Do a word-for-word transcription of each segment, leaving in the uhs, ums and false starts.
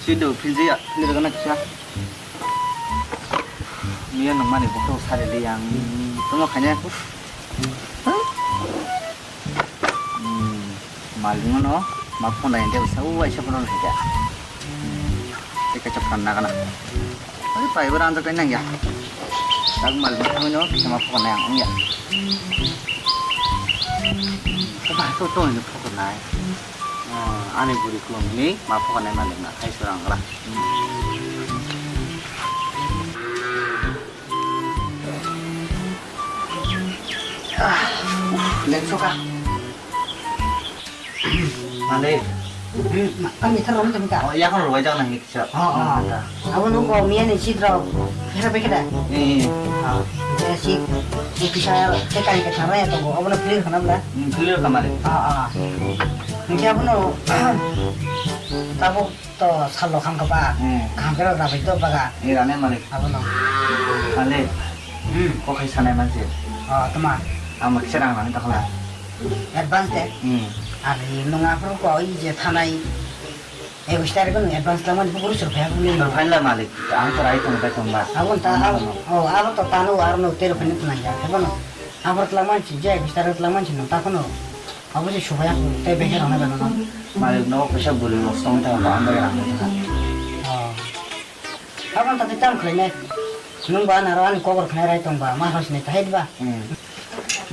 Sido, philjiya, philirgana kisa. Miya nungmani bukhuk sari di yang. Tamo khanya. Hmm, malingno ma phone dai ente sa u aisa phone dai ka. Teka cha phone na kana. Ai pai bara anjak nang ya. Tak malingno kisa ma phone yang ya. Ba to to ni phone nai. Ah, ani buri kulum ni ma phone nai maling na khai surang la. Ah, uf, lengsoka. Malik. Hmm, ma-, kami thar rom jam ka. Oh, iya, kan ruwai jang nang kisa. Oh, oh. Abo nung ko miya ni chit rok. Kira pe kira. Eh, eh. Ah, je si, si kisa, te kani ka thara ya tongo. Abo na clear kana bla. Hmm, clear ka, Malik. Ah, ah. Nung kya abo no, tabo To salo kham kha ba. Hmm. Kham khe rok rabai to baga. Ni rane malik. Abono. Ale. Hmm. Ko khai sanai manse. Oh, tama. Ang ma kisa rang rang ta khala. Advance de. Hmm. Ari nung aphuru ko i je thanai. Ekus tarik nung advance lamani bukuru sur phaya buli. Sur phai la malik. Ang to rai tong bai tong ba. Abon ta, Ang ab-, tong. Oh, abo to tano arno tero phani tunai ya. Abono. Abor lamani je ekus tarik lamani nung ta kono. Abo se subaya tei beke rang na bana no. Malik no kaisa bwrwi rok song ta ba ambai rang ta. Oh. Abo ta tam khlai nai. Nung ba naro ani kokor khnai rai tong ba ma hos ne tahit ba. Hmm.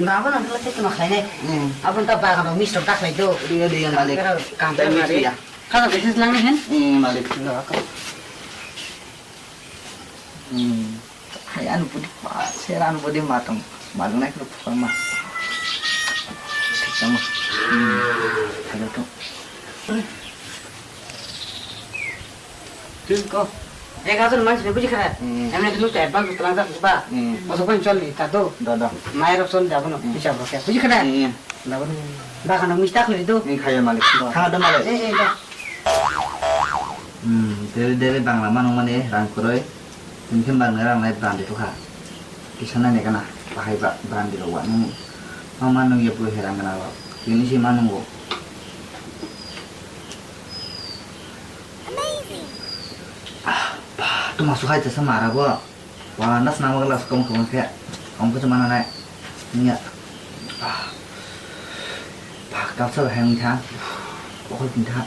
Ba abo nang tla tuma khlai nai. Hmm. Abo ta ba ga no mis ta khlai do. Dia dia malik. Kam ta malik. Kha ka sis lang ne hen. Hmm, malik. Lo ka. Hmm. Hai anu pudi pa, ser anu pudi matang, matang naik rupa ma. Sama. Hmm. Ada tu. Ko. Ek hajar mansi ne buji khara. Hmm. Emne khnu ta advance tlang ta ba. Hmm. Oso kon chol ni ta do. Da, da. Mai rok son da bono. Hmm. Hisab rok ya. Buji khara. Hmm. Laban. Bagan nang mista khli do. Ni khaya malik. Khaya do malik. Eh, eh, da. Hmm, dere dere bangla manung mani rang kwrwi. Tini khe bangla rang nai brandi to kha. Kisa nai kana bahai ba brandi rok wa nung. Ma manung ye bui herang kana rok. Tini si manung go. Ah, ba, tu masuk hai jasa mara bo. Wah, nas nama kelas kong kong khe. Kong khe cuma nai. Nya. Ah. Bah, kalsa hai mungkha. Okol mungkha.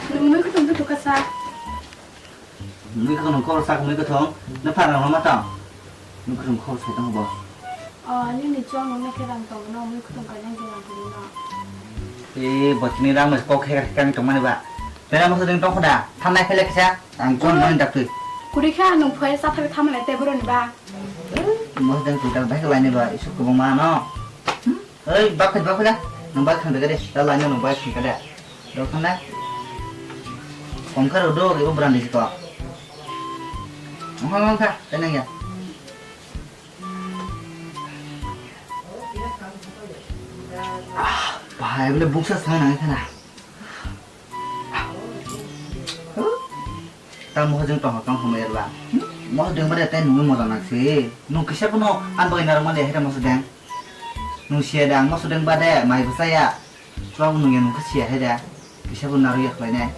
Nung nung kutung kutung kasa. Nung kutung kor sak nung kutung. Na para nama tang. Nung kutung kor sai tang bo. Oh, nini chong nung khe rang tong no, nung kutung kanya je rang tong no. Eh, botini rang mas kok khe kang tong mani ba. Pera moso ding tong khoda, thanai khele kisa, ang kon non dak tui. Kuri kha nung phai sa thak thamale te boro ni ba. Moso ding tui tak bai lai ni ba, isu ko ma no. Hmm? Oi, bak khaj bak khaj, nung bai khang de, da lai nung bai khang de. Do khang da. Kom khar do, ibo brandi ko. Ngong ngong kha, tenang ya. Ah, bahai bole buksa sang nang khana. Tamo hojeng tong tong home erba. Mo deng bare tai nungwi moja nang si. Nung kisa bono an bagwi narwk mali hera mo deng. Nung siya dang mo deng bade mai bwsa ya. Chwng nung ya nung kha siya hera. Kisa bo narwk ya khlai nai.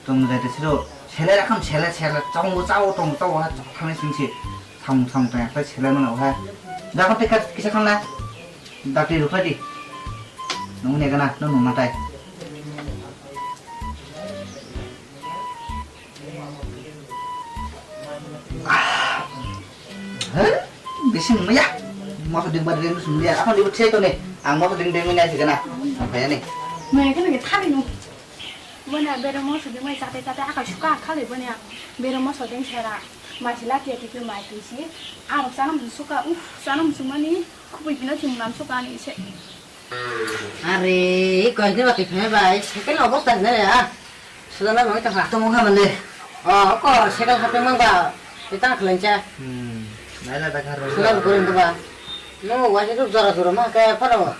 Tong jai te siro. Sele rakam sele sele chong bo chao tong chao ha chao khamai sing si. Samung samung tang khlai sele mano ha. Dakon te kisa khan la. Dakti rukha di. Nung ne gana nung nung matai. Ah. Hah? Bisi nungya. Moso ding ba ding sungya. Apa di uthai to ne? Ang moso ding ding ne aji gana. Apa ya ne? Mai kana ke thali nu. Bona bere moso ding mai chate chate aka suka khale bona. Bere moso ding sera. Mai sila tia tia mai tisi. Ang sana musuka. Uf, sana musumani. Khubui hino chim nam suka ni se. Are, koi din ba twi phai bai, cycle obosta hinai ya. Sudala nong ta ha. Tamo kha mande. Oh, ko cycle hapeng mang ba. Kita khleng cha. Hmm. Naila da kharo. Sudala ko rin ba. No, wa tu jora jora ma ka phano.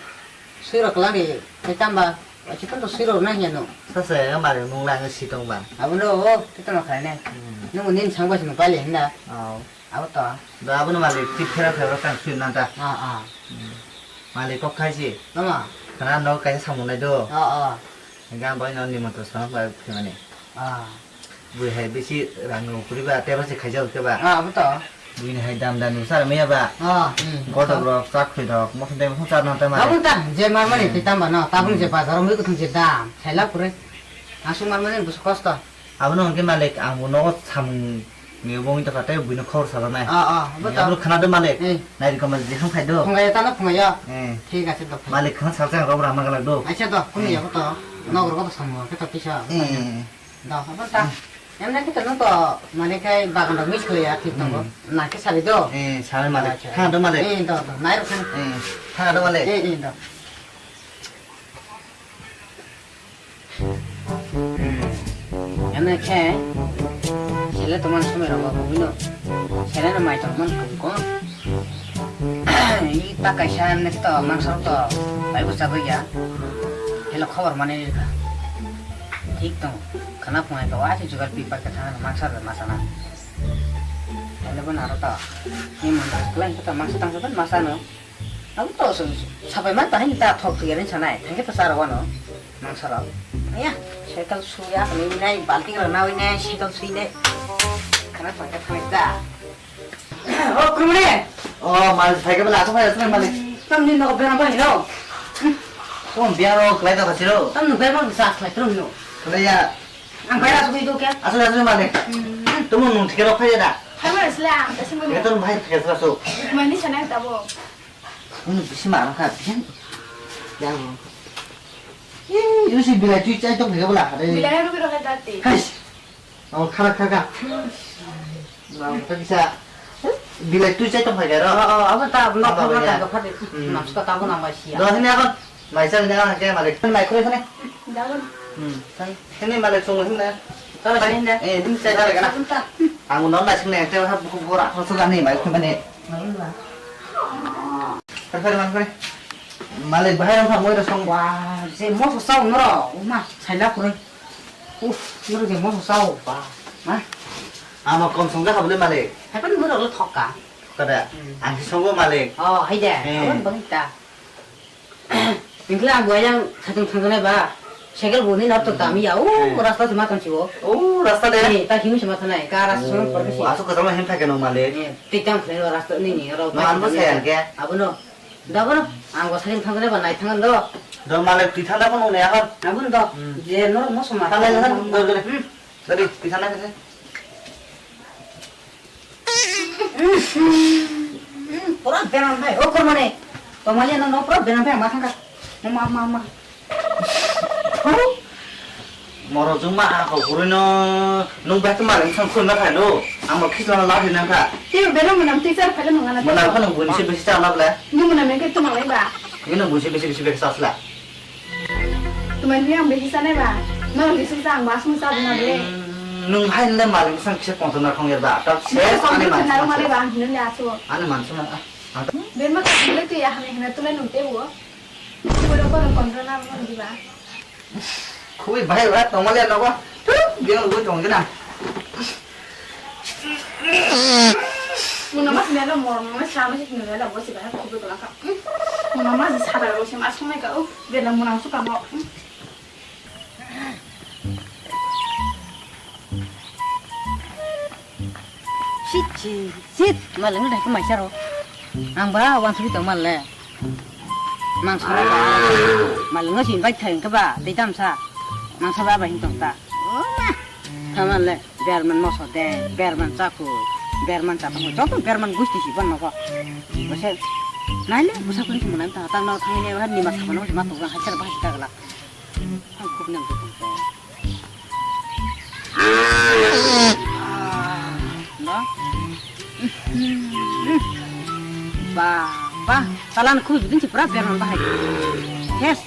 Siro klang ri. Kita ba. Wa tu to siro na ya no. Sa sa ya mari nung lang si tong ba. Abo no, oh, kita ma khlai ne. Hmm. Nung nin sang ba sing ba le na. Oh. Abo to. Da abo no malik tip phera phera kan sui na ta. Ah, ah. Hmm. Malik kok khai si. Tama. Khana no kaisa samung nai do. Oh, oh. Ga bai no nimantron sama ba phimani. Ah. Bui hai bisi rang no kuri ba, tebo se khaijak ke ba. Ah, abo to. Bui ni hai dam dam ni sar meya ba. Ah, hmm. Kotok rok, chak khoi rok, mokon tei mokon char no ta ma. Abo ta, je mar mani, hmm, tei tamba no, tabung je, hmm, bazar o mui kutung je dam, saila pure. Asung mar mani busu kosto. Abono hwnkhe malik, ang bo nogo samung ni bo wngwi tongkha, tei buino khobor sajaknai. Ah, ah, bo to. Abro khna do malik. Eh. Nai rikoma je hwn phai do. Phungai ta no phungai yo. Eh. Thik ase to. Malik khna salsa rok rama galak do. Aisa to, kunu ya bo to. Nogor ko to samung khe to kisa. Eh. Do, abo ta. Hmm. Emne khe to no to malik khai bagan rok miss khliya thik tongo. Hmm. Na khe sari do. Eh, sari malik. Acha. Khna do malik. Eh, do, do. Nai rok khna. Eh, khna do malik. Eh, eh, do. Ene khe, sele tongmani somoi rogo bwino, sele no mai tongmani kung kung. I ta kaisa ene to mangsa to bai bwsa bwya. Helo khobor mani rikha. Thik tong, khana phungai ka wasi jugar pi pa ka thang mangsa da masana. Helo bo naro to. Ni mon klai ka mangsa tang sa masa no. Ang to sapai man tahini ta thok thok yarin sanai, thangke ta sar wano, nang sara. Ya, cycle suya, kami nai balti kara na wine, cycle sui ne. Kana thangke thangke da. Oh, kurumre. Oh, mal cycle bela, asok, asok, mal. Tam ni no bera ba hino. Kom biaro, klai ta kasiro. Tam no bera ba sa klai tro hino. Klai ya. Ang bai asok itu kya? Asok, asok, mal. Hmm. Tumu nung thike rok phai da. Phai ma sila, ang kasi mo. Ito bhai thike asok. Mani sana tabo. Ini bisi marah kha, bisi. Ya, bro. Ih, itu si bilai tui chai tong nega bela kha de. Bilai rugi roga dati. Hais. Oh, khara khara. Nah, kita bisa. Bilai tui chai tong nega ro. Oh, oh, apa tak, no, apa apa ya? Tak, apa tak. Hmm. Nafsu tak, apa nama sih ya? Doa sini apa? Mai chang nya ke malik. Mai kore sini. Daun. Hmm. Sini malik sung sini. Tara sini. Eh, ini saya jalan kana. Ang no mai sini te ha buku bora. Masuk ani mai sini. Kare kare man kare. Malik bahai rong kha moi rong song. Wah, je moso sao noro. Uma, saila kore. Uf, noro je moso sao. Wah, ma. Ama kom song ga habule malik. Hai pan noro lo thokka. Kada. Hmm. Ang songo malik. Oh, hai de. Eh. Abang bang ta. Wngkhe ang bo ayang khatung thangjaknai ba, cycle bo nini norok tong tami ya, o rasta se ma tong si o. O rasta de? Eh, ta himwi se ma thanai, ka rasta se ma porkhe si. Aswk kwchangma hem thai khe nwng malik. Eh, twi tang khlai o rasta nini oro. No, ang bo sai ang khe. Abono. Da bono, ang bo cycle thangjaknai ba nai thang do. Do malik twi thang da phano ne ahon. Abono do. Hmm. Je norok mo soma. Thang lai thang, dor gele. Hmm. Dadi, twi thang da khe. Pura beram bai, o kormane. Tomali ano no pura beram bai, ma thangka. Ma, ma, ma. Moro jung ma ako gurui no, nung bai to mali sang khun na khai do. Amo khis lama la din ka. Ti beram manam ti char phale mangana. Manam ko nung bun si bisi cha la bla. Ni manam ke to malai ba. Ni nung bun si bisi bisi bek sa sla. Tumani ang bisi sanai ba? No bisi sa ang mas musa bina bele. Nung hai le malik sang kisa pongto na khong ya ba. Ta se ani man. Ani man. Ani man suma. Berma ka bile tu ya hame hame tu le nung te bo. Ko ro ko ro kontra na mo di ba. Khui bai ba tong le no ba. Tu dia lu tong na. Muna mas melo mor mas sama sih nila bo sih banyak kopi ko langka. Muna mas sadar lo sih mas mai ka u bela muna suka mo. Sit sit sit malang dai ko mai saro. Ang ba wan suri to mal le. Mangsa ba, malino si invite khai wngkha ba, tei tamsa. Mangsa ba bai tong ta. O ma. Thaman le, berman moso de, berman chaku, berman chapang, joto berman gusti si ban nogo. Bose, nai le, busa kun si mona ta, tang no thang ne, ni ma saban no ma tu, ha char ba si ta gala. Ang khub nang tu. Ba, ba, talan khu judin si pura berman bahai. Yes.